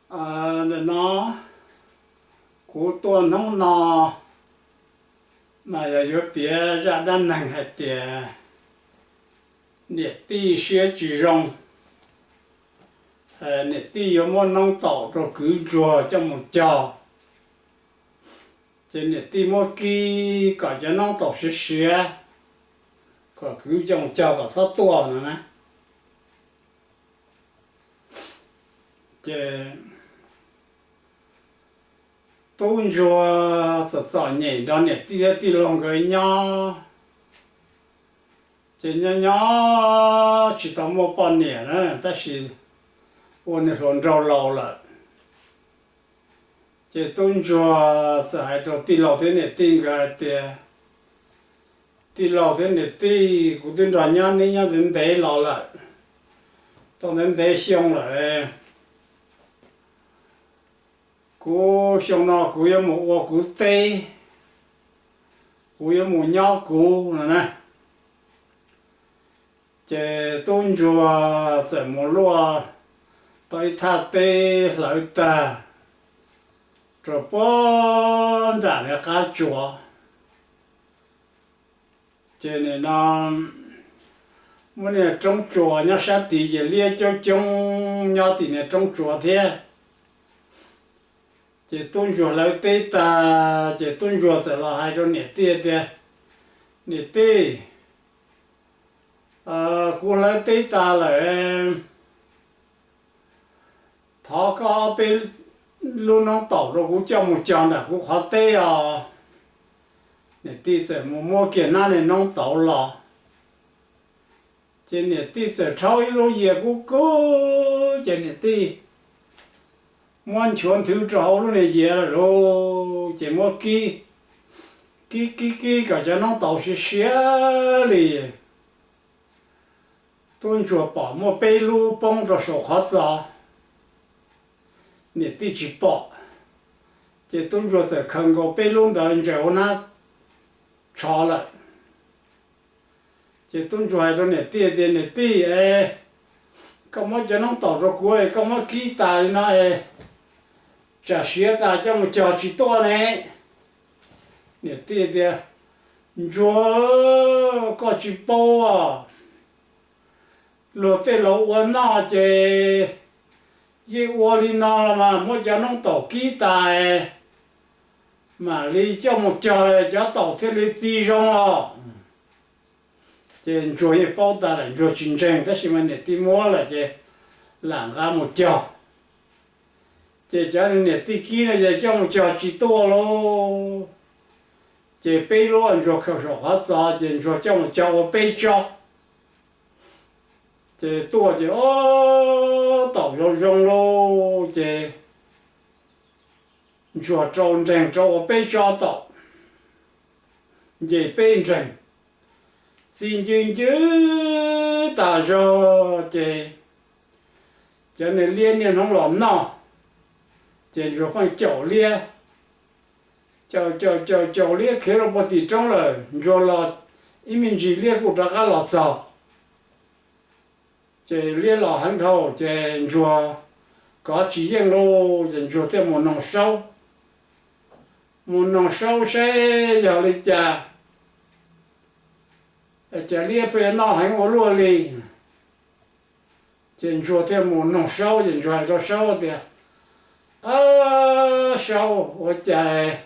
Ntawm no kuv tuaj hnub no mas yog yuav piav zaj dab neeg hais tias niam tij siab tsis zoo, niam tij yuav muab noob taum rau kwv ntsuag coj mus cog, ces niam tij muab kib kom cov noob taum siav siav, kom kwv coj mus cog kom txhob tuaj no na. Ces tub ntsuag txom txom nyem nrog niam tij thiab tij laug nkawd nyob, ces nyob nyob tsis tau muaj poj niam na, tab sis ua nws hluas nraug laus lawm. Ces tub ntsuag txawm hais rau tij laug thiab niam tij nkawd hais tias, tij laug thiab niam tij, kuv twb nrog nyob neb nyob ntev ntev los lawm, tau ntev ntev xyoo lawm. Kuv xyoo no kuv yuav mus ua kuv teb, kuv yuav mus nyob kuv no na. Ces tub ntsuag txawm mus luaj tau ib thaj teb hlawv tag rau puag nram niag qab tsuas. Ces nim no muaj niag roob tsuas nyob sab tid ces liab coob coob nyob tim niag roob tsuas thiab. Ces tub ntsuag hlawv teb tag ces tub ntsuag txawm los hais rau niam tij tias, niam tij, kuv hlawv teb tag lawm, thov koj ob peb lub noob taum rau kuv coj mus cog ntawm kuv qhov teb os. Niam tij txawm mus muab kiag hnab niag noob taum los, ces niam tij txawm rhaub ib lub yias kub kub, ces niam tij muab nchuav nthwv rau hauv lub niag yias lawm lauj, ces muab kib, kib kib kib kom cov noob taum siav siav li. Tub ntsuag pom muaj peb lub poob rau saum qhov txos, niam tij tsis pom, ces tub ntsuag txawm khaws nkaus peb lub ntawd ntsaws hauv hnab tsho lawm. Ces tub ntsuag hais rau niam tij tias, niam tij, koj muab cov noob taum rau kuv, koj muab kib tas li no es tsam siav tas coj mus cog tsis tuaj ne. Niam tij tias, ntsuag, koj tsis paub, luag tej laus ua noj ces yeej ua li no los mas, muab cov noob taum kib tas mam li coj mus cog cov taum thiaj li txi zoo os. Ces ntsuag yeej paub tas lawm, ntsuag tsis ntseeg, tab sis mas niam tij muab lawm ces lam nqa mus cog. Ces cov niam tij kib no ces coj mus cog tsis tuaj lauj. Ces peb lub ntsuag khaws saum qhov txos ces ntsuag coj mus cog ua peb tsob. Ces tuaj ces ob taum zoo zoo lauj, ces ntsuag rau nreeg rau ua peb tsob taum, nce peb nreeg, txi ncw ncw tas zog ces cov niag liab niaj hnub los noj, ces ntsuag pheej caum liab, caum caum caum caum liab khiav rau puag tim roob lawm, ntsuag los ib me ntsis liab kuj rov qab los txog. Ces liab los heev dhau ces ntsuag kov tsis yeej lauj, ces ntsuag thiaj mus noog saub. Mus noog saub saib yog li cas, cas liab pheej noj heev ua luaj li. Ces ntsuag thiaj mus noog saub, ces ntsuag hais rau saub tias, ab, saub, ua cas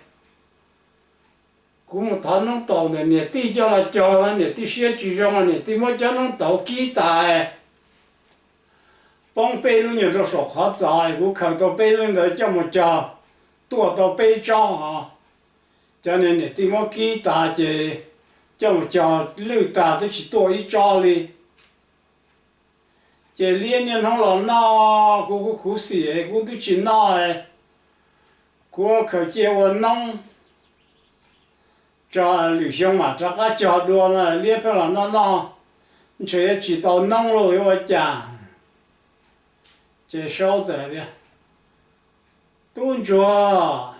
kuv mus thov noob taum ntawm niam tij coj los cog los niam tij siab tsis zoo, niam tij muab cov noob taum kib tas, poob peb lub nyuag rau saum qhov txos, kuv khaws tau peb lub ntawd coj mus cog tuaj tau peb tsob os. Cov niag niam tij muab kib tas ces coj mus cog lwj tag twb tsis tuaj ib tsob li. Ces liab niaj hnub los noj, kuv kuv khuv xim kuv twb tsis noj, kuv khaws cia ua noob, tso lwm xyoo mam rov qab cog dua no. Liab pheej los noj noj, ntshe yuav tsis tau noob lauj, yuav ua cas? Ces saub txawm tias, tub ntsuag,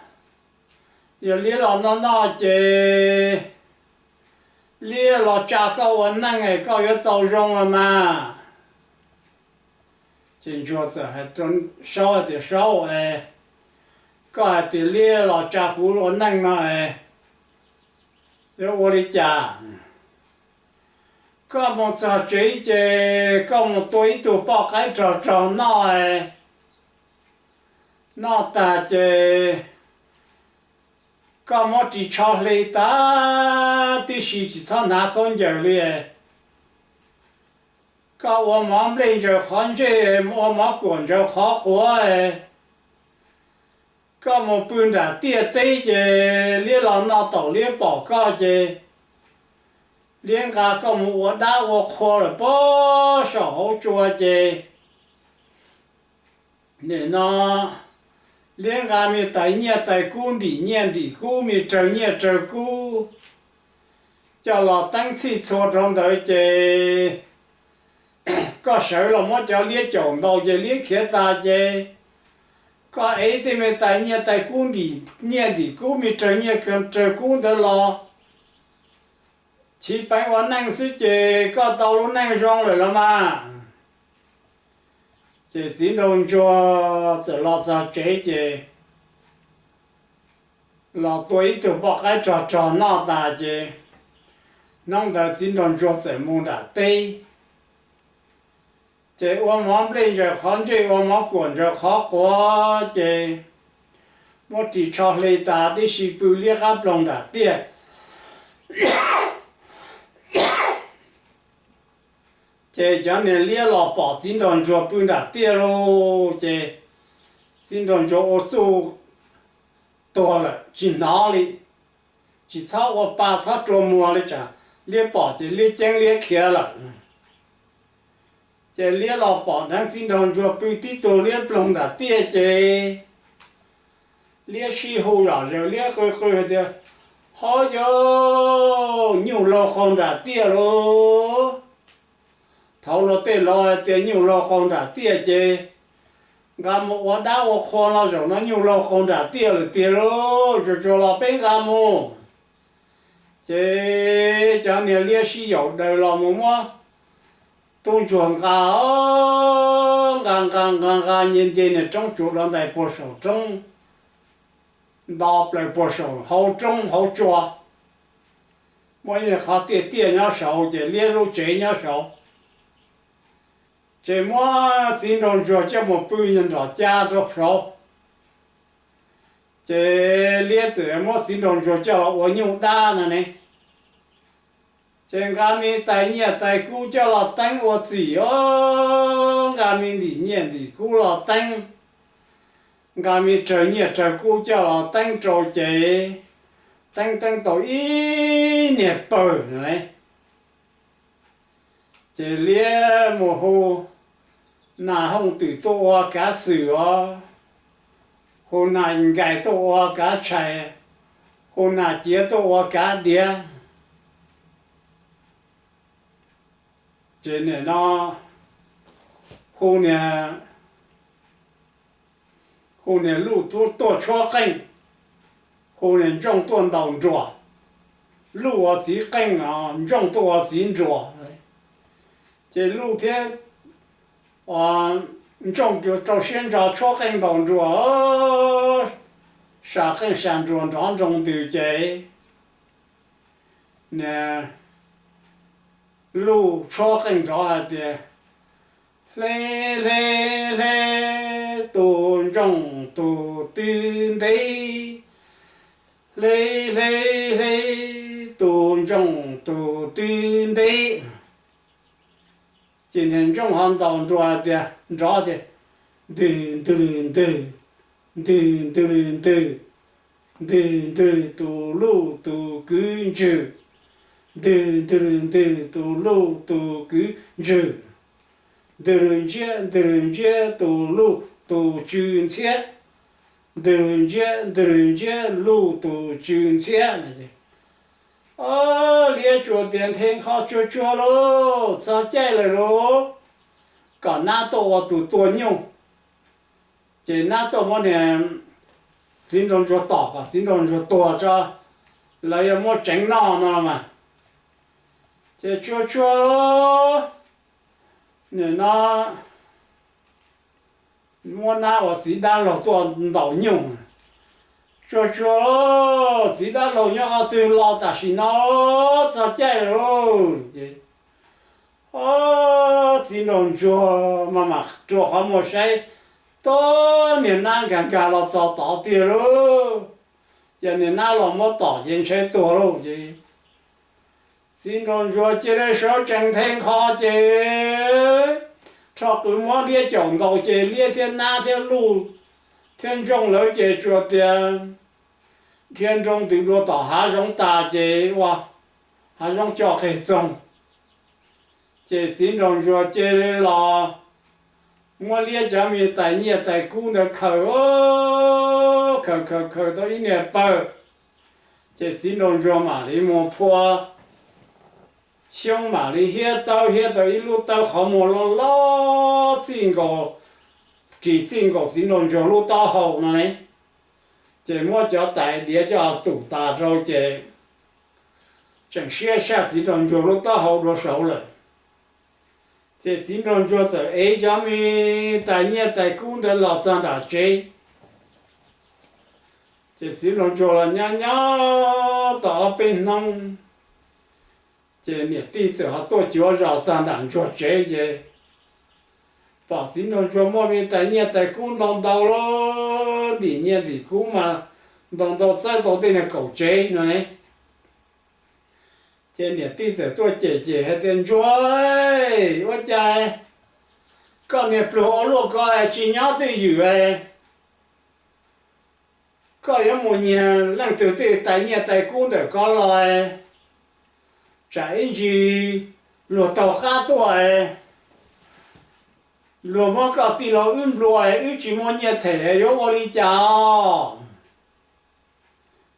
yog liab los noj noj ces liab los tsa koj ua neej es koj yuav tau zoo los mas. Ces ntsuag txawm hais rau saub tias, Saub, koj hais tias liab los tsa kuv ua neej no es yuav ua li cas? Koj mus txog tsev ces koj mus tua ib tug poj qaib rog rog noj, noj tag ces koj muab ris tsho hle tag tib si, tsis txhob hnav khaub ncaws li. Koj ua mov nplej ntsaws qhov ntsej, ua mov kuam ntsaws qhov quav. Koj mus pw nram tiaj teb ces liab los noj taum liab pom koj ces liab nqa koj mus ua dab ua qhua lawm pob saum hauv tsua ces nim no liab nqa me tais nyiaj tais kub, ntim nyiaj ntim kub, me raws nyiaj raws kub coj los teeb txhij txhua rau ntawd ces koj sawv los muab cov liab caum ntaus ces liab khiav tas ces koj ev tej me tais nyiaj tais kub, ntim nyiaj ntim kub, me raws nyiaj raws kub ntawd los chiv peev ua neej xwb ces koj tau lub neej zoo lawm los mas. Ces txiv nraug ntsuag txawm los txog tsev ces los tua ib tug poj qaib rog rog noj tas ces hnub ntawd txiv nraug ntsuag txawm mus nram teb. Ces ua mov nplej ntsaws qhov ntsej, ua mov kuam ntsaws qhov quav ces muab ris tsho hle tas tib si pw liab qab ploog nram tiaj. Ces cov niag liab los pom txiv nraug ntsuag pw nram tiaj lauj, ces txiv nraug ntsuag ua txuj tuag lawm tsis hnov li, tsis txhob ua pa txhob rua muag li tsam liab pom ces liab ceeb liab khiav lawm. Ces liab los pom dheev txiv nraug ntsuag pw tib tug liab ploog nram tiaj ces liab sib hu zom zaws, liab qw qw tias, Hov yog nyuj laug qaug nram tiaj lauj! Thaum luag tej laus hais tias nyuj laug qaug nram tiaj ces nqa mus ua dab ua qhua no, zaum no nyuj laug qaug nram tiaj lawm tiag lauj, tsuag tsuag los peb nqa mus. Ces cov niag liab sib yaum daws los mus muab tub ntsuag nqa, nqa nqa nqa nqa nce nce niag roob tsuas dov ntais puag saum roob, nto plaws puag saum hauv roob hauv tsua, muaj ib qhov tiaj tiaj nyob saud ces liab lub tsev nyob saud. Ces muab txiv nraug ntsuag coj mus pw nrog cab rau saud. Ces liab txawm muab txiv nraug ntsuag coj los ua nyuj dab no ne. Ces nqa me tais nyiaj tais kub coj los teeb ua txim os, nqa me ntim nyiaj ntim kub los teeb, nqa me raws nyiaj raws kub coj los teeb rau ces teeb teeb tau ib niag pawg no ne. Ces liab mus hu nas hooj twm tuaj ua kav xwm os, hu nas nkais tuaj ua kav tshais, hu nas ciav tuaj ua kav diav. Ces nim no hu niag, hu niag luj tuaj tshuab qeej, hu niag ntsooj tuaj ntaus nruas. Luj ua txiv qeej, ntsooj tuaj ua txiv nruas. Ces luj thiab ntsooj rau siab ntso tshuab qeej ntaus nruas, sa qeej sa nruas nrov nroo ntws ces luj tshuab qeej nrov hais tias, Hle, hle, hle, tus ntsooj tus twg ntev, hle, hle, hle, tus ntsooj tus twg ntev. Ces niag ntsooj ho ntaus nruas tias, nrov tias, Ntwg ntwg ntwg, ntwg ntwg ntwg, ntwg ntwg tus luj tus kwv ntswg, ntwg ntwg ntwg tus luj tus kwv ntswg, ntwg ntsiab ntwg ntsiab tus luj tus tsw ntxhiab, ntwg ntsiab ntwg ntsiab luj tus tsw ntxhiab. Ob, liab tsuas tias nthe nqho tsuag tsuag lauj, txog caij lawm lauj, kom nab tuaj ua tus tua nyuj. Ces nab tuaj muab niag txiv nraug ntsuag tom kom txiv nraug ntsuag tuag tso, lawv yuav muab tseev noj no los mas. Ces tsuag tsuag nim no muab nab ua txiv dab laug tuaj ntaus nyuj. Tsuag tsuag, txiv dab laug nyob qhov twg los tam sim no txog caij lawm. Ces txiv nraug ntsuag mas mam rua qhov muag saib, tub, niag nab nkag nkag los txog tod tiag lauj. Ces niag nab los muab tom ces ntshe tuag lauj. Ces txiv nraug ntsuag cia li sawv tsees nthe nqho ces rho qws muab liab caum ntaus ces liab thiab nab thiab luj thiab ntsooj lawv ces tsuas tias dhia nroo ntws dua tom hav zoov tas ces ua hav zoov co qeg txoog. Ces txiv nraug ntsuag cia li los muab liab cov me tais nyiaj tais kub ntawd khaws, khaws khaws khaws tau ib niag pawg. Ces txiv nraug ntsuag mam li mus phua xyoob mam li hiab tawb hiab tau ib lub tawb qhov muag loj loj txij nkaus, ris txij nkaus txiv nraug ntsuag lub taub hau no ne. Ces muab cov tais diav coj tus tas rau ces tseem siab saj txiv nraug ntsuag lub taub hau dua saud lawm. Ces txiv nraug ntsuag txawm ev cov me tais nyiaj tais kub ntawd los txog nram tsev. Ces txiv nraug ntsuag los nyob nyob tau ob peb hnub, ces niam tij txawm ho tuaj cuav zos txog nram ntsuag tsev ces pom txiv nraug ntsuag muaj me tais nyiaj tais kub ntau ntau lawm, ntim nyiaj ntim kub mas ntau ntau txawb tau tej niag kaum tsev no ne. Ces niam tij txawm tuaj cem cem hais tias, Ntsuag, ua cas koj niag pluag ua luaj ko tsis nyob twj ywm, koj yuav mus nyiag leej twg tej tais nyiaj tais kub ntawm ko los, tsam ib ntsis luag taug qab tuaj, luag muab koj tij laug wb nplua, wb tsis muaj nyiaj them yuav ua li cas?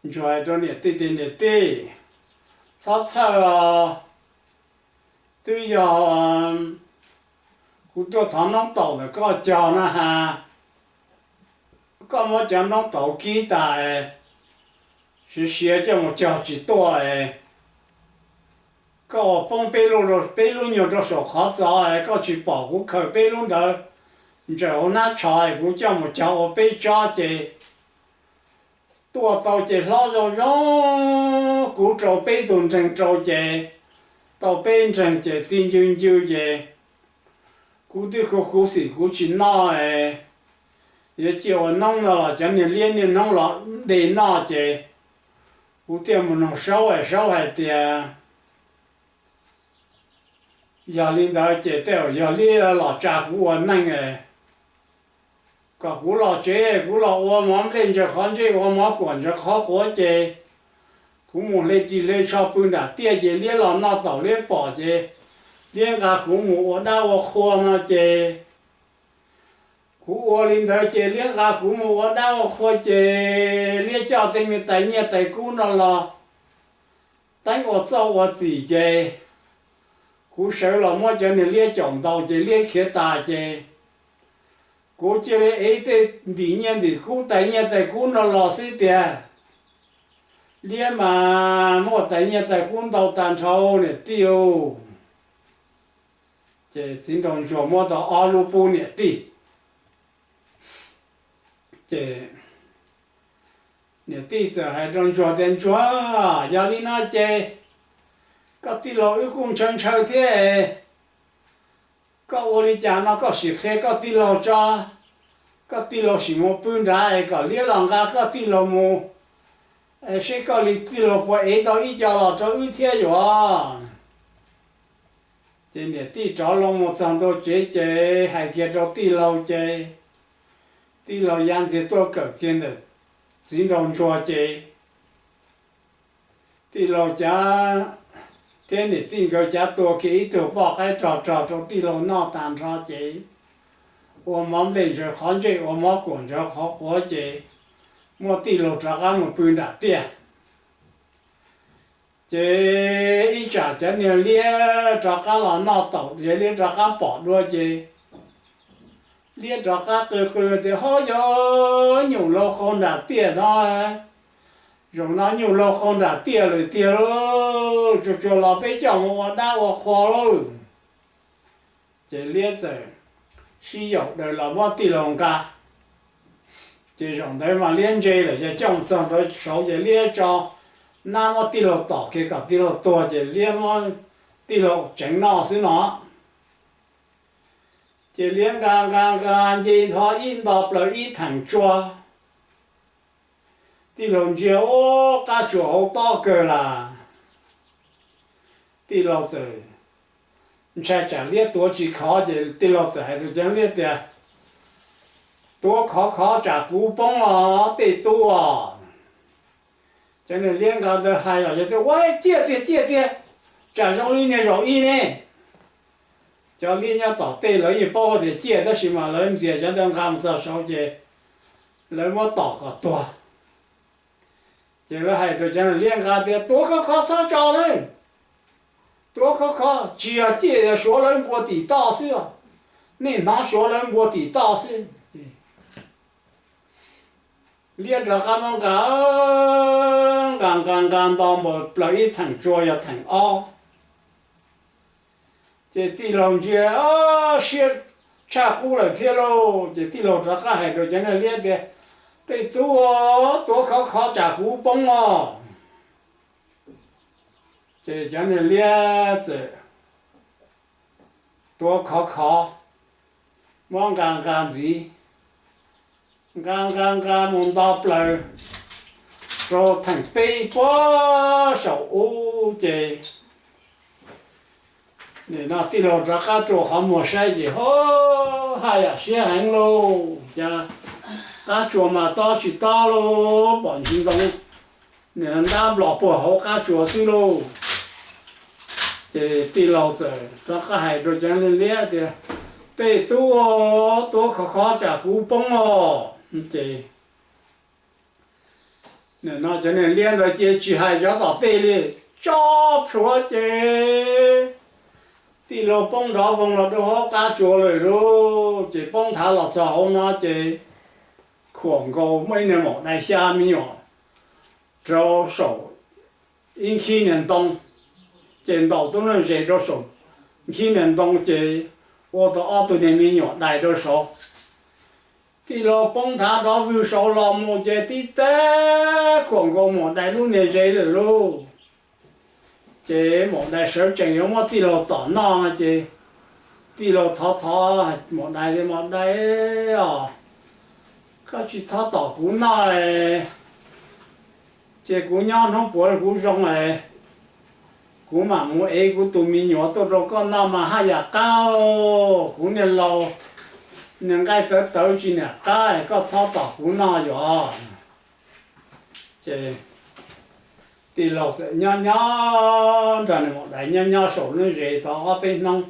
Ntsuag hais rau niam tij tias, Niam tij, txhob txhawj os, twb yog kuv tuaj thov noob taum ntawm koj cog na has. Koj muab cov noob taum kib tas, siav siav coj mus cog tsis tuaj, koj ua poob peb lub nyuag rau saum qhov txos, koj tsis pom kuv khaws peb lub ntawd ntsaws hauv hnab tsho, kuv coj mus cog ua peb tsob ces tuaj tau ces hlob zoo zoo, kuv rau peb tug nreeg rau ces tau peb nreeg ces txi ncw ncw ces kuv twb khuv khuv xim kuv tsis noj, yuav cia ua noob no los cov niag liab niag noob los de noj ces kuv thiaj mus noog Saub, Saub hais tias yog li ntawd ces tej zaum yog liab los tsa kuv ua neej, kom kuv los tsev kuv los ua mov nplej ntsaws qhov ntsej, ua mov kuam ntsaws qhov quav ces kuv mus hle ris hle tsho pw nram tiaj ces liab los noj taum liab pom ces liab nqa kuv mus ua dab ua qhua no ces kuv ua li ntawd ces liab nqa kuv mus ua dab ua qhua ces liab coj tej me tais nyiaj tais kub no los teeb ua txoj ua txim ces kuv sawv los muab cov niag liab caum ntaus ces liab khiav tas ces kuv cia li ev tej ntim nyiaj ntim kub tais nyiaj tais kub no los xwb tiag. Liab mas muaj tais nyiaj tais kub ntau tag nrho niam tij. Ces txiv nraug ntsuag muab tau ob lub pub niam tij. Ces niam tij txawm hais rau ntsuag tias, Ntsuag, yog li no ces koj tij laug wb kuj ntshaw ntshaw thiab, koj ua li cas no koj sim qhia koj tij laug tso, koj tij laug sim mus pw nrad es kom liab los nqa koj tij laug mus, seb koj li tij laug puas ev tau ib co los rau wb thiab yuav. Ces niam tij rov loo mus txog ntua tsev ces hais kiag rau tij laug ces tij laug ya ntxiag tuaj kawm kiag ntawm txiv nraug ntsuag ces tij laug cav thiab niam tij nkawd cav tua kiag ib tug poj qaib rog rog rau tij laug noj tag nrho ces ua mov nplej ntsaws qhov ntsej ua mov kuam ntsaws qhov quav ces muab tij laug rov qab mus pw nram tiaj. Ces ib tsam cov niag liab rov qab los noj taum ces liab rov qab pom dua ces liab rov qab qw qw tias, Ho, yog nyuj laug qaug nram tiaj no, zaum no nyuj laug qaug nram tiaj lawm tiag lauj, tsuag tsuag los peb coj mus ua dab ua qhua lauj. Ces liab txawm sib yaum daws los muab tij laug nqa. Ces zaum ntawd mas liab ntse lawm, ces coj txog rau saud ces liab tso nab muab tij laug tom kiag kom tij laug tuag, ces liab muab tij laug tseev noj xwb no. Ces liab nqa nqa nqa nce hlo ib nto plaws ib theem tsua, tij laug ntsia ub qab tsuas hauv tob kawg lawm. Tij laug txawm ntshai tsam liab tuav tsis khov, ces tij laug txawm hais rau cov liab tias, Tuav khov khov tsam kuv poob os tej tub os. Cov niag liab nqa ntawd hais los yog tias, Ua, ciaj tiag ciaj tiag, tsam zoo li niag zaum ib ne. Cov liab nyob tom tej lawv yeej paub tias ciaj, tab sis mas lawv ntxias cov ntawd nqa mus txog saud ces lawv muab tom kom tuag. Ces lawv hais rau cov liab nqa tias, Tuav khov khov txhob tso lawm, tuav khov khov tsis yog ciaj, yog suav lawv npua tim toj xwb os. Nej hnov suav lawv npua tim toj xwb. Liab rov qab muab nqa, nqa nqa nqa nto plaws ib theem tsua yog theem ob. Ces tij laug ntsia siab tshaj qub lawm thiab lauj. Ces tij laug rov qab hais rau cov niag liab tias, Tej tub, tuav khov khov tsam kuv poob os. Ces cov niag liab txawm tuav khov khov muab nqa nqa ntxiv, nqa nqa nqa mus nto plaws rau theem peb puag saum ub ces nim no tij laug rov qab rua qhov muag saib ces, Hov, haj yam siab heev lauj, cas qab tsuas mas tob tsis tob lauj, pom ntsis ntoo ntab nplos puag hauv qab tsuas xwb lauj. Ces tij laug txawm rov qab hais rau cov niag liab tias, Tej tub, tuav khov khov tsam kuv poob os. Ces nim no cov niag liab ntawd cia tsis hais cov tom tej li, tso plhuav ces tij laug poob nrov voog los rau hauv qab tsuas lawm lauj. Ces poob nthav los txog hauv no ces khuam nkaus muaj ib niag maum dais xya me nyuam rau saum ib nkhib niag ntoo, ces ntaus tub neeg zes rau saum nkhib niag ntoo ces ua tau ob tug niag me nyuam dais rau saud. Tij laug poob nthav nrov vwg saud los mus ces tib teg khuam nkaus maum dais lub niag zes lawm lauj. Ces maum dais sawv tsees yuav muab tij laug tom noj no ces tij laug thov thov maum dais tias, Maum dais os, koj tsis txhob tom kuv noj, ces kuv nyob hnub puav kuv zoo es kuv mam mus ev kuv tus me nyuam tuaj rau koj noj mas haj yam qab, kuv niag laus, niag nqaij tawv tawv tsis niam qab, koj txhob tom kuv noj yom. Ces tij laug txawm nyob nyob nrog niag maum dais nyob nyob saum lub zes tau ob peb hnub,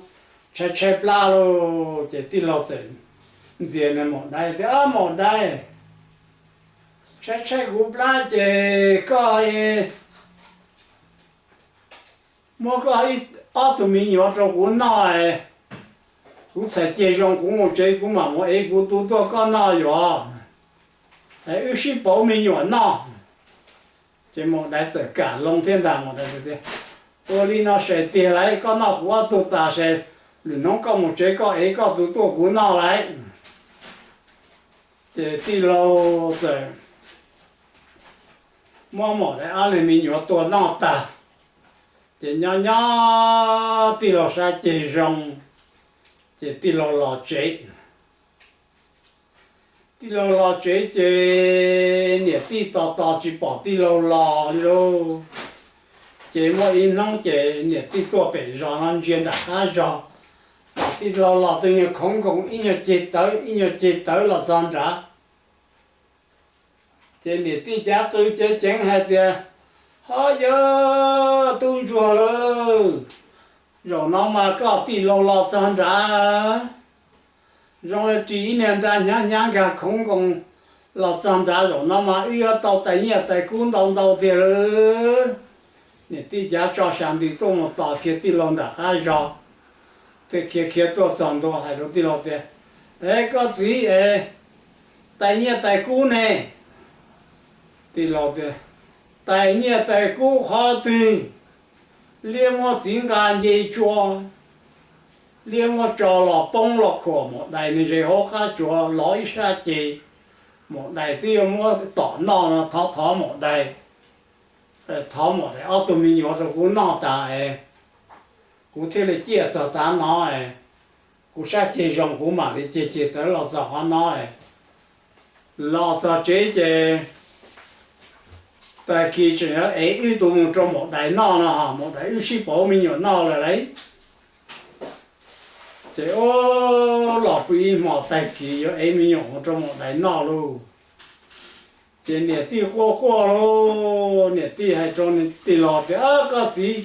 tshaib tshaib plab lauj. Ces tij laug txawm ntxias niag maum dais tias, Maum dais, tshaib tshaib kuv plab ces koj muab koj ib ob tug me nyuam rau kuv noj, kuv txhais ceg zoo kuv mus tsev kuv mam mus ev kuv tus tuaj koj noj yom. Wb sib pauv me nyuam noj. Ces maum dais txawm kam loo thiab ntag, maum dais tias, Ua li no sai tiag lauj, koj noj kuv ob tug tas sai, lwm hnub koj mus tsev koj ev koj tus tuaj kuv noj lauj. Ces tij laug txawm muab maum dais ob leeg me nyuam tua noj tag, ces nyob nyob tij laug sab ceg zoo, ces tij laug los tsev. Tij laug los tsev ces niam tij tos tos tsis pom tij laug los li lauj. Ces muaj ib hnub ces niam tij tuaj pem zos no ntsia nram qab zog, pom tij laug los tus nyuag khoov nkoos ib nyuag ceg tawv ib nyuag ceg tawv los txog nrad. Ces niam tij cav qw ceev ceev hais tias, Ho yawg tub ntsuag lauj, zaum no mas koj tij laug los txog nrad, zoo li ris ib niag nra hnyav hnyav nkag khoov nkoos los txog nrad, zaum no mas wb yuav tau tais nyiaj tais kub ntau ntau tiag lauj. Niam tij cav tso sas ntws tuaj mus tos kiag tij laug nram qab zog, thiaj khiav khiav tuaj txog ntua hais rau tij laug tias, E koj txiv es, tais nyiaj tais kub ne? Tij laug tias, Tais nyiaj tais kub qhov twg? Liab muab txiv nqa nce tsua, liab muab tso los poob los khuam maum dais nws ze hauv qab tsuas los ib sab ceg. Maum dais twb yuav muab tom noj no, thov thov maum dais, thov maum dais ob tug me nyuam rau kuv noj tas es kuv thiaj li ciaj txog tav no es kuv sab ceg zoo kuv mam li ceg ceg tawv los txog qhov no es. Los txog tsev ces tag kis tseem yuav ev wb tug mus rau maum dais noj no, maum dais wb sib pauv me nyuam noj lawm lauj. Ces ua los pw ib hmos tag kis yuav ev me nyuam mus rau maum dais noj lauj. Ces niam tij quaj quaj lauj, niam tij hais rau tij laug tias, Koj txiv,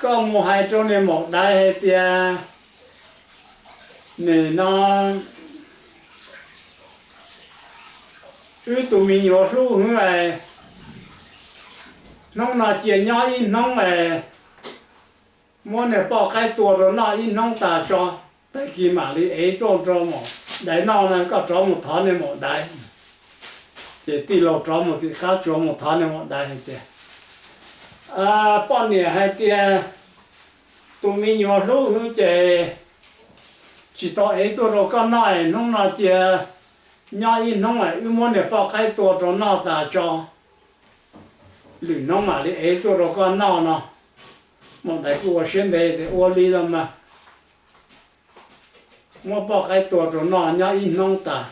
koj mus hais rau niag maum dais hais tias, nim no wb tus me nyuam hlub hwv es, hnub no cia nyob ib hnub es, muab niag poj qaib tua rau noj ib hnub tas tso, tag kis mam li ev tuaj rau maum dais noj no, koj rov mus thov niag maum dais. Ces tij laug rov mus tim qab tsuas mus thov niag maum dais hais tias, Poj niam hais tias tus me nyuam hlub hwv ces tsis tau ev tuaj rau koj noj es, hnub no cia nyob ib hnub es wb muab niag poj qaib tua rau noj tas tso, lwm hnub mam li ev tuaj rau koj noj no. Maum dais kuj ua siab ntev tias, Ua li los mas. Muab poj qaib tua rau noj nyob ib hnub tas,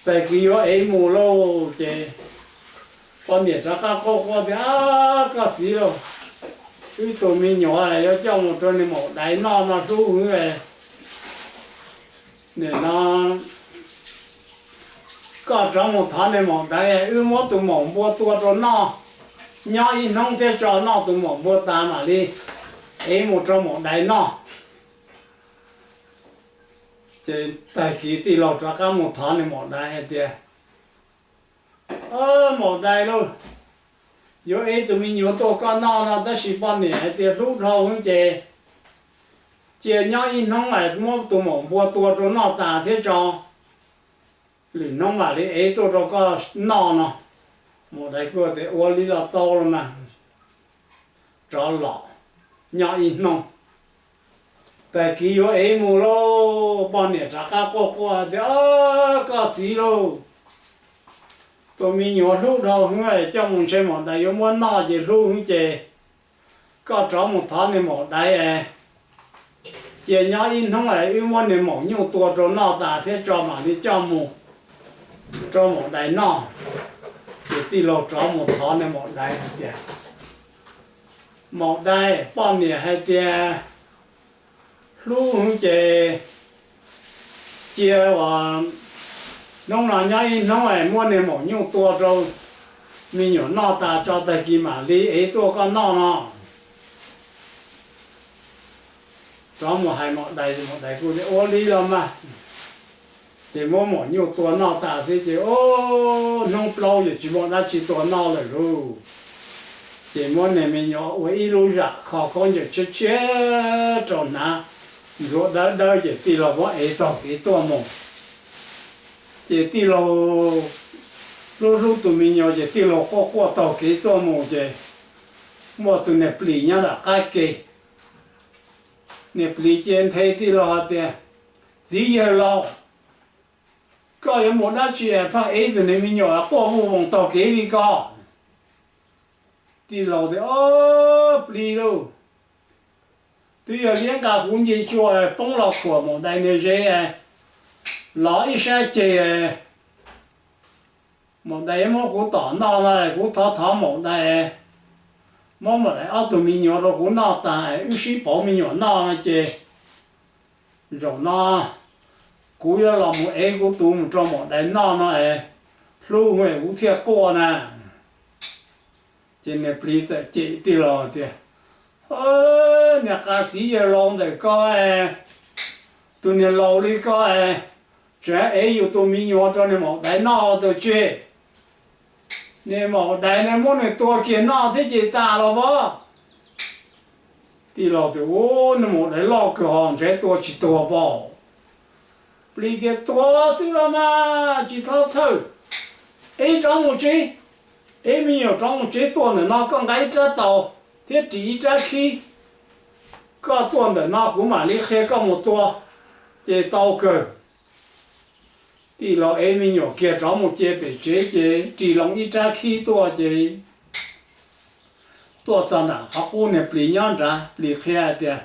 tag kis yuav ev mus lauj. Ces poj niam rov qab quaj quaj tias, Koj txiv lauj, wb tus me nyuam yuav coj mus rau niag maum dais noj no hlub hwv, nim no koj rov mus thov niag maum dais, wb muab tus maum npua tua rau noj nyob ib hnub thiab tso, noj tus maum npua tas mam li ev mus rau maum dais noj. Ces tag kis tij laug rov qab mus thov niag maum dais hais tias, Maum dais lauj, yuav ev tus me nyuam tuaj koj noj no tab sis poj niam hais tias hlub dhau hwv ces cia nyob ib hnub es muab tus maum npua tua rau noj tas thiab tso, lwm hnub mam li ev tuaj rau koj noj no. Maum dais kuj tias, Ua li los tau los mas. Rov los nyob ib hnub, tag kis yuav ev mus lauj, poj niam rov qab quaj quaj tias, Koj txiv lauj, tus me nyuam hlub dhau hwv, coj mus ntshe maum dais yuav muab noj ces hlub hwv ces koj rov mus thov niag maum dais es cia nyob ib hnub es wb muab niag maum nyuj tua rau noj tas thiab tso mam li coj mus rau maum dais noj. Ces tij laug rov mus thov niag maum dais hais tias, Maum dais, poj niam hais tias hlub hwv ces cia hnub no nyob ib hnub es muab niag maum nyuj tua rau me nyuam noj tas tso, tag kis mam li ev tuaj koj noj no. Rov mus hais maum dais, maum dais kuj tias, Ua li los mas. Ces muab maum nyuj tua noj tas xwb ces hnub plaub yuav tsis muaj dab tsi tua noj lawm lauj. Ces muab niag me nyuam ua ib lub zam kho khaub ncaws tshiab tshiab rau hnav ntxuav dawb dawb ces tij laug muab ev taug kev tuaj mus. Ces tij laug hlub hlub tus me nyuam ces tij laug quaj quaj taug kev tuaj mus ces muaj tus niag plis nyob nram qab ke. Niag plis cia nthe tij laug hais tias, Txiv yawg laus, koj yuav mus dab tsi es pheej ev tus niag me nyuam quaj vuj voos taug kev li ko? Tij laug tias, Ob, plis lauj, twb yog liab nqa kuv nce tsua poob los khuam maum dais niag ze, los ib sab ceg, maum dais muab kuv tom noj no, kuv thov thov maum dais, muab maum dais ob tug me nyuam rau kuv noj tas, wb sib pauv me nyuam noj no ces zaum no kuv yuav los mus ev kuv tus mus rau maum dais noj no es hlub kuv thiaj quaj na. Ces niag plis txawm cem tij laug tias, Niag qas txiv yawg laus ntawm ko, tus niag laus li ko, tseem ev yus tus me nyuam rau niag maum dais noj ua tau tseg. Niag maum dais ne muab nws tua kiag noj thiab ces tas los pob. Tij laug tias, Ub, niag maum dais loj kawg ho ntshe tua tsis tuag pob. Plis tias, Tuag xwb los mas tsis txhob txhawj. Ev rov mus tsev, ev me nyuam rov mus tsev, tuaj ntawm no koj nqa ib rab taus thiab ris ib rab khib. koj tuaj ntawm no kuv mam li qhia koj mus tua. Ces tau kawg. Tij laug ev me nyuam kiag rov mus ce pem tsev ces ris loo ib rab khib tuaj ces tuaj txog nram qhov qub niag plis nyob nrad, plis qhia hais tias,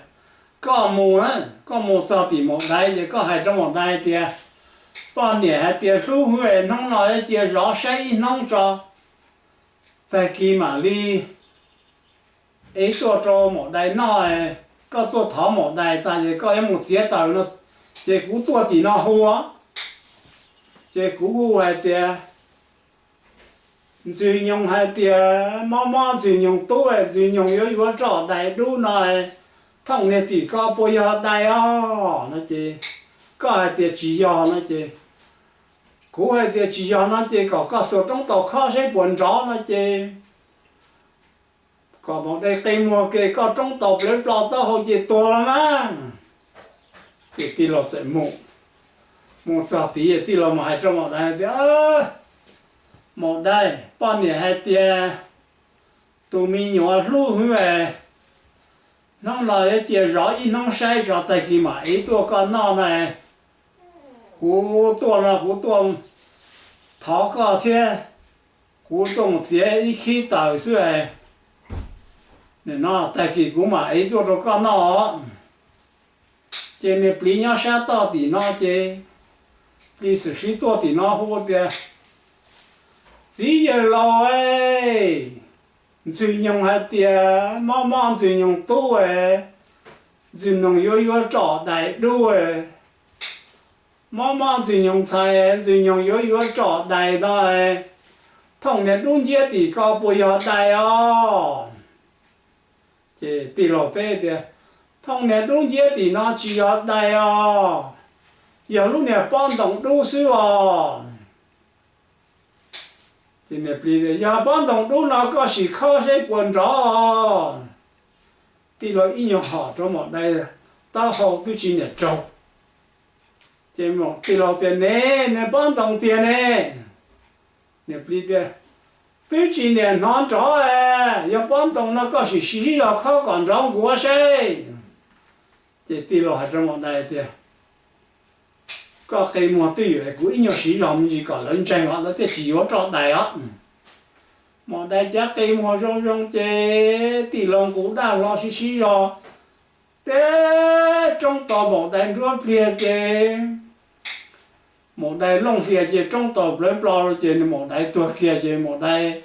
koj mus, koj mus txog tim maum dais ces koj hais rau maum dais tias, poj niam hais tias hlub hwv, hnub no cia zov saib ib hnub tso, tag kis mam li ev tuaj rau maum dais noj. Koj tuaj thov maum dais tas ces koj yuav mus txiav taws no, ces kuv tuaj tim no hu. Ces kuv hu hais tias, Ntxwg Nyoog hais tias, mob mob Ntxwg Nyoog tub, Ntxwg Nyoog yuav yuav roj dais dub no, thooj niag tim ko puas yog dais os no ces koj hais tias tsis yog no ces kuv hais tias tsis yog no ces kom koj xuas roob taus khob seb puas nrov no ces kom maum dais qe muag ke, koj roob taus plawv plo taub hau ces tuag los mas. Ces tij laug txawm mus, mus txog tid tij laug mus hais rau maum dais tias, maum dais, poj niam hais tias tus me nyuam hlub hwv, hnub no yuav cia zov ib hnub saib tso, tag kis mam ev tuaj koj noj na. Kuv tuaj no kuv tuaj thov koj thiab, kuv tuaj mus txiav ib khib taws xwb no, tag kis kuv mam ev tuaj rau koj noj. Ces niag plis nyob sab toj tim no ces plis xwm sib tuaj tim no hu tias, txiv yawg laus, Ntxwg Nyoog hais tias mob mob Ntxwg Nyoog tub, Ntxwg Nyoog yuav yuav roj dais dub, mob mob Ntxwg Nyoog ntxhais, Ntxwg Nyoog yuav yuav roj dais no, thooj niag dub nciab tim ko puas yog dais os? Ces tij laug teb tias, thooj niag dub nciab tim no tsis yog dais os, yog lub niag pob ntoos dub xwb os. Ces niag plis tias, yog pob ntoos dub no koj sim khob seb puas nrov. Tij laug ib nyuag hom rau maum dais taub hau twb tsis niam raug. Ces tij laug tias, ne, ne pob ntoos tiag ne. Niag plis tias, twb tsis niam hnov nrov, yog pob ntoos no koj sim sib zog khob kom nrov nkuav seb. Ces tij laug hais rau maum dais tias, koj qe muag twj ywm kuv ib nyuag siv zog me ntsis kom lawv ntseeg os, lawv thiaj tsis yuav roj dais os. Maum dais cav qe muag zoo zoo ces tij laug nqus daj hlo sib sib zog, teb roob tos maum dais nruab pliag ces maum dais looj hlias ces roob tos plawv plo ces maum dais tuag kiag ces maum dais,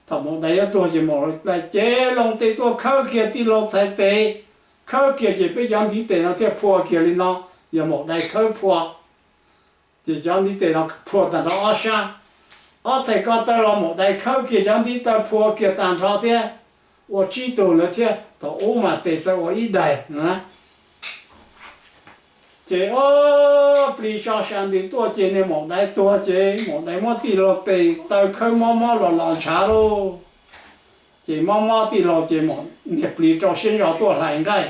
thaum maum dais yuav tuag ces maum dais cev loo tes tuaj khawb kiag tij laug txhais tes, khawb kiag ces peb cov ntiv tes no thiaj phua kiag li no, yog maum dais khawb phua. Ces cov ntiv tes no phua tag nrho ob sab, ob txhais ko taw los maum dais khawb kiag cov ntiv taw phua kiag tag nrho thiab, ua tsib tug ntawd thiab, thaum ub mas tes taw ua ib daig. Ces ob plis tso sa ntws tuaj ces niag maum dais tuag ces maum dais muab tij laug tes taw khawb mob mob los los ntshav lauj. Ces mob mob tij laug ces niag plis rau siab ntso tuaj hlais nqaij.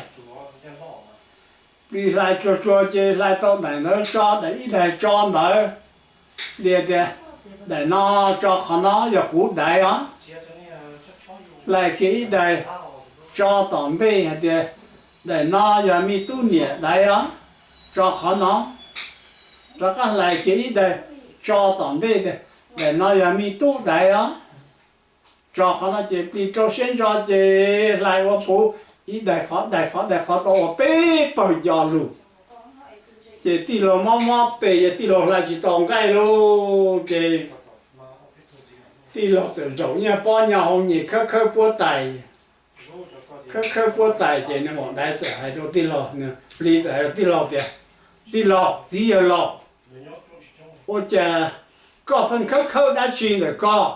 Plis hlais tsuag tsuag ces hlais tau daim ntawd tso, daim ib daig tso ntawd. Plis tias, daim no tso qhov no yog kuv daim os. Hlais kiag ib daig tso tom ntej hais tias, daim no yog me tub niam daim os, tso qhov no. Rov qab hlais kiag ib daig tso tom ntej tias, daim no yog me tub daim os, tso qhov no. Ces plis rau siab ntso ces hlais ua puv ib daig qhov daig qhov daig qhov tau ua peb pawg nco lug. Ces tij laug mob mob tes ces tij laug hlais tsis tau nqaij lauj. Ces tij laug txawm zaum nyiaj pob nyo hauv nyem khawb khawb puab tais. Khawb khawb puab tais ces nws maum dais txawm hais rau tij laug, plis txawm hais rau tij laug tias, tij laug, txiv yawg laus, ua cas koj pheej khawb khawb dab tsi ntawm koj?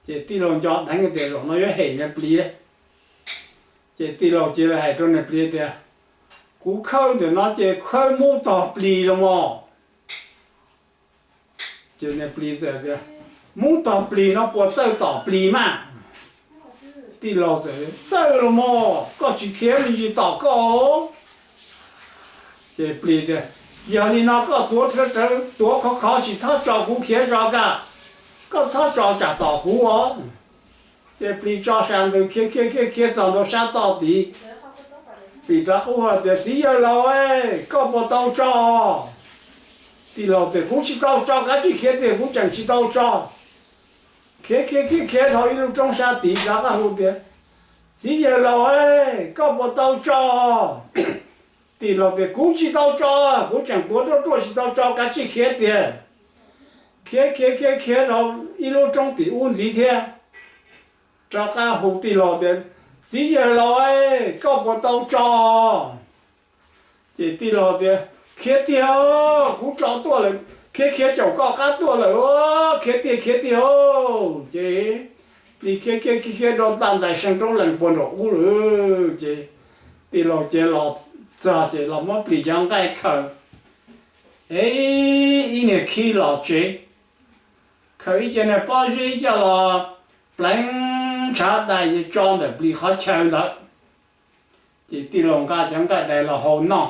Ces tij laug nco dheev tias zaum no yuav hem niag plis. Ces tij laug cia li hais rau niag plis tias, kuv khawb ntawm no ces khawb mub tog plis los mog. Ces niag plis tias, mub tog plis no puas txawj tom plis mas? Tij laug txawm, txawj los mog, koj tsis khiav me ntsis tom koj. Ces plis tias, yog li no koj tuav rawv rawv tuav khov khov tsis txhob tso kuv khiav zog koj, koj txhob tso tsam tom kuv os. Ces plis tso sa ntws khiav khiav khiav khiav txog ntua sab toj tid. Plis rov qab hu tias, Txiv yawg laus, koj puas tau tso? Tij laug tias, Kuv tsis tau tso, kav tsij khiav tiag, kuv tseem tsis tau tso. Khiav khiav khiav khiav dhau ib lub roob sab tid rov qab hu tias, Txiv yawg laus, koj puas tau tso? Tij laug tias, Kuv tsis tau tso, kuv tseem tuav ruaj ruaj tsis tau tso, kav tsij khiav tiag. Khiav khiav khiav khiav dhau ib lub roob tim ub ntxiv thiab, rov qab hu tij laug tias, Txiv yawg laus, koj puas tau tso? Ces tij laug tias, Khiav tiag, kuv tso tuaj lawm, khiav khiav caum koj qab tuaj lawm, khiav tiag khiav tiag. Ces plis khiav khiav khiav khiav rau ntaj ntais seev roob lees puag nraum ub lawm. Ces tij laug ces los txog ces los muab plis cov nqaij khaws, e, ib niag khib los tsev, khaws ib ce niag pob zeb coj los pleev ntshav dais tso ntawm plis qhov chaw ntawd. Ces tij laug nqa cov nqaij dais los hau noj,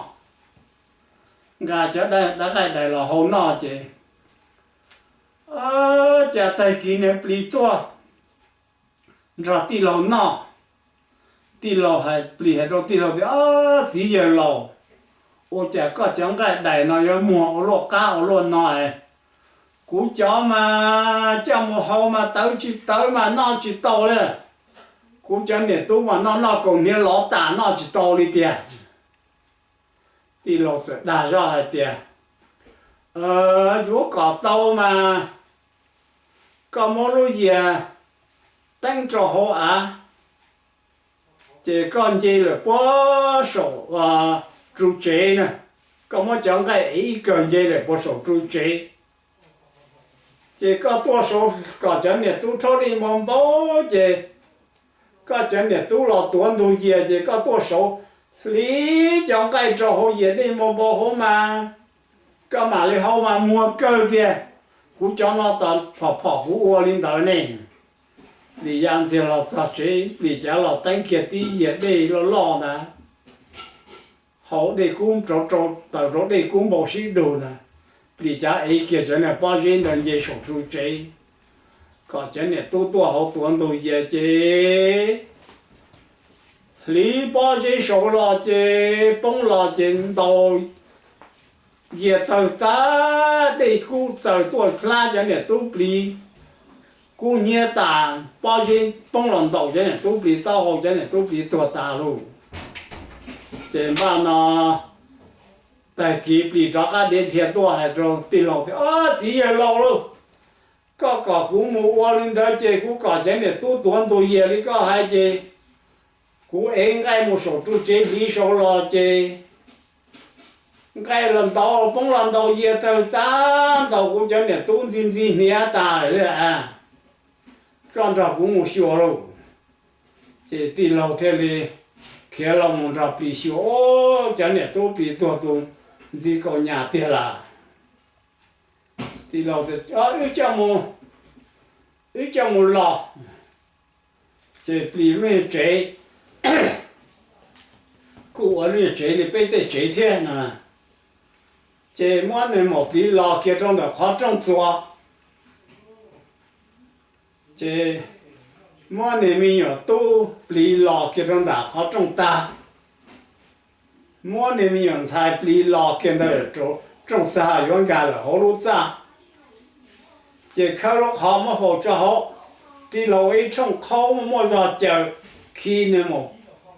nqa cov nqaij dais los hau noj ces, cas tag kis niag plis tuaj nrog tij laug noj. Tij laug hais, plis hais rau tij laug tias, Txiv yawg laus, ua cas koj cov nqaij dais no yuav muag ua luaj qab ua luaj no es? Kuv cov mas coj mus hau mas tawv tsis tawv mas noj tsis tau li. Kuv cov niam tub mas noj noj kaus hniav lov tas noj tsis tau li tiag. Tij laug txawm dag zoj hais tias, Yuav kom tau mas koj muab lub yias teeb rau hauv av, ces koj nce lawm puag saum ru tsev na, koj muab cov nqaij ev ib kawg nce lawm puag saum ru tsev. Ces koj tuaj saud kom cov niam tub rhaub dej npau npau, ces koj cov niam tub los tuav ntug yias, ces koj tuaj saud hliv cov nqaij rau hauv yias dej npau npau hauv mas, koj mam li hau mas muag kawg tiag. Kuv cov no tas phom phom kuv ua li ntawd ne. Plis ya ntxiag los txog tsev, plis cav los teeb kiag tib yias dej loj loj ntawd, hau dej kub rau, taws rau dej kub npau sib dug ntawd. Plis cav ev kiag cov niag pob zeb ntawd nce saum ru tsev, kom cov niam tub tuaj hauv tuav ntug yias ces hliv pob zeb saud los ces poob los ces ntaus yias tawg tag, dej kub txaws tuaj hlab cov niam tub plis kub hnyiab tas, pob zeb poob los ntaus cov niam tub plis taub hau, cov niam tub plis tuag tas lauj. Ces npaj no tag kis plis rov qab dhia dhia tuaj hais rau tij laug tias, Txiv yawg laus lauj, koj kom kuv mus ua li ntawd ces kuv kom cov niam tub tuav ntug yias li koj hais ces kuv ev nqaij mus saum ru tsev hliv saud los ces nqaij los ntaus poob los ntaus yias tawg tag, ntaus kuv cov niam tub ntxi ntxi hniav tas lawm li. Koj nrog kuv mus xyuas lauj. Ces tij laug thiaj li khiav los mus nrog plis xyuas, cov niam tub plis tuag tu ntxi kaus nyas tiag lawm. Tij laug tias, Wb coj mus los. Ces plis lub niag tsev, kuj ua lub niag tsev li peb tej tsev thiab no. Ces muab niag maum plis los kiag rau ntawm qhov rooj txuas. Ces muab niag me nyuam tub plis los kiag rau nram qhov rooj tag. Muab niag me nyuam ntxhais plis los kiag ntawm rooj txag yuav nkag lawm hauv lub txaj. Ces khawb lub qhov muab faus tso hauv. Tij laug ib tshooj qhaub muaj muaj zog caws khi,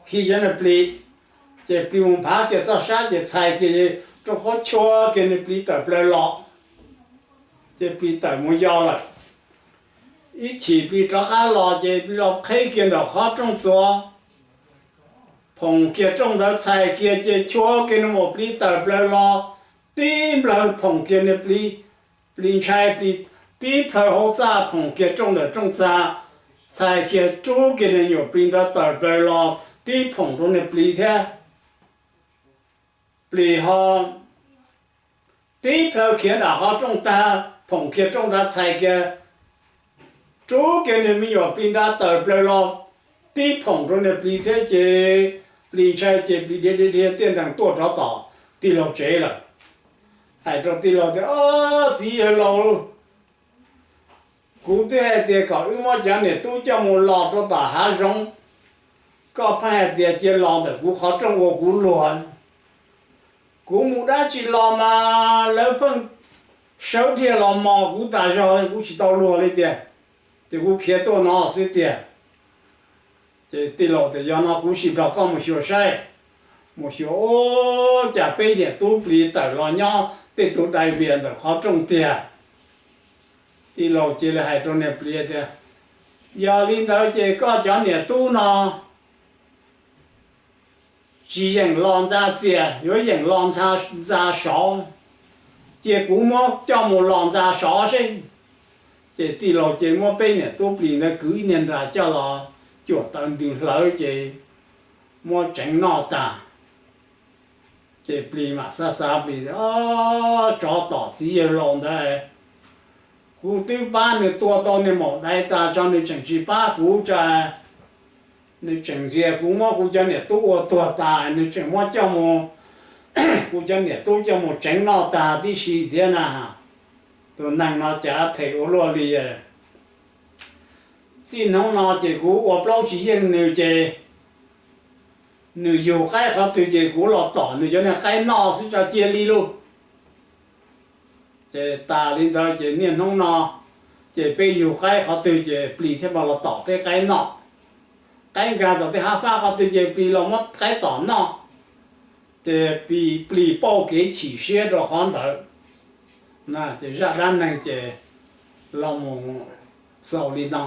khi cov niag plis. Ces plis mus nphav kiag txoj sab ces txhais kiag rooj qhuab chua kiag niag plis tawm plaws los. Ces plis tawm mus yos lawm. Ib chim plis rov qab los ces plis los qheb kiag ntawm qhov rooj txuas, phoom kiag rooj ntawd txhais kiag ces chua kiag niag maum plis tawm plaws los, tib nplawg phoom kiag niag plis, plis ntshai plis tib plhaw hauv txaj phoom kiag rooj ntawm rooj txag, txhais kiag rub kiag niag nyuam plis ntawd tawm plaws los tib phoom rau niag plis thiab. Plis ho tib plhaw khiav nram qhov rooj tag, phoom kiag rooj nrad txhais kiag, rub kiag niag me nyuam plis nrad tawm plaws los tib phoom rau niag plis thiab ces plis ntshai ces plis dhia dhia dhia tiaj ntees tuaj rov tom tij laug tsev lawm. Hais rau tij laug tias, Txiv yawg laus, kuv twb hais tias kom wb muab cov niam tub coj mus los rau tom hav zoov, Koj pheej hais tias cia los ntawm kuv qhov rooj ua kuv luag. Kuv mus dab tsi los mas lawv pheej sawv dhia los mos kuv tas zog, kuv tsis tau luag li tiag. Ces kuv khiav tuaj no xwb tiag. Ces tij laug tias, yog no kuv sim nrog koj mus xyuas saib. Mus xyuas, ua cas peb niam tub plis tawm los nyob tej tug dai vias ntawm qhov rooj tiag. Tij laug cia li hais rau niag plis tias, yog li ntawd ces koj cov niam tub no tsis yeem los ntxa txias, yuav yeem los ntxa sov. Cia kuv muab coj mus los ntxa sov seb. Ces tij laug ces muab peb niam tub plis ntawd kwv ib niag nra coj los cuam taws ntws hlawv ces muab tseev noj tag. Ces plis mam xav xav plis tias, tsov tom txiv yawg laus ntawd, kuv twb pab nws tua tau niag maum dai tas tso nws tseem tsis pab kuv tsa. Nws tseem ntxias kuv muab kuv cov niam tub ua tuag tas, nws tseem muab coj mus, kuv cov niam tub coj mus tseev noj tag tib si thiab na. Tus neeg no cas phem ua luaj li. Txij hnub no ces kuv ua plaub tsis yeej nws ces nws yug qaib qhov twg ces kuv los tom nws cov niag qaib noj xwb tso cia li lauj. Ces tas li ntawd ces niaj hnub no ces peb yug qaib qhov twg ces plis thiaj mam los tom peb qaib noj. Qaib nkag tom tej hav fab qhov twg ces plis los muab qaib tom noj. Ces plis pauj kev chim siab rau qhov ntawd. Ces zaj dab neeg ces los mus xaus li no.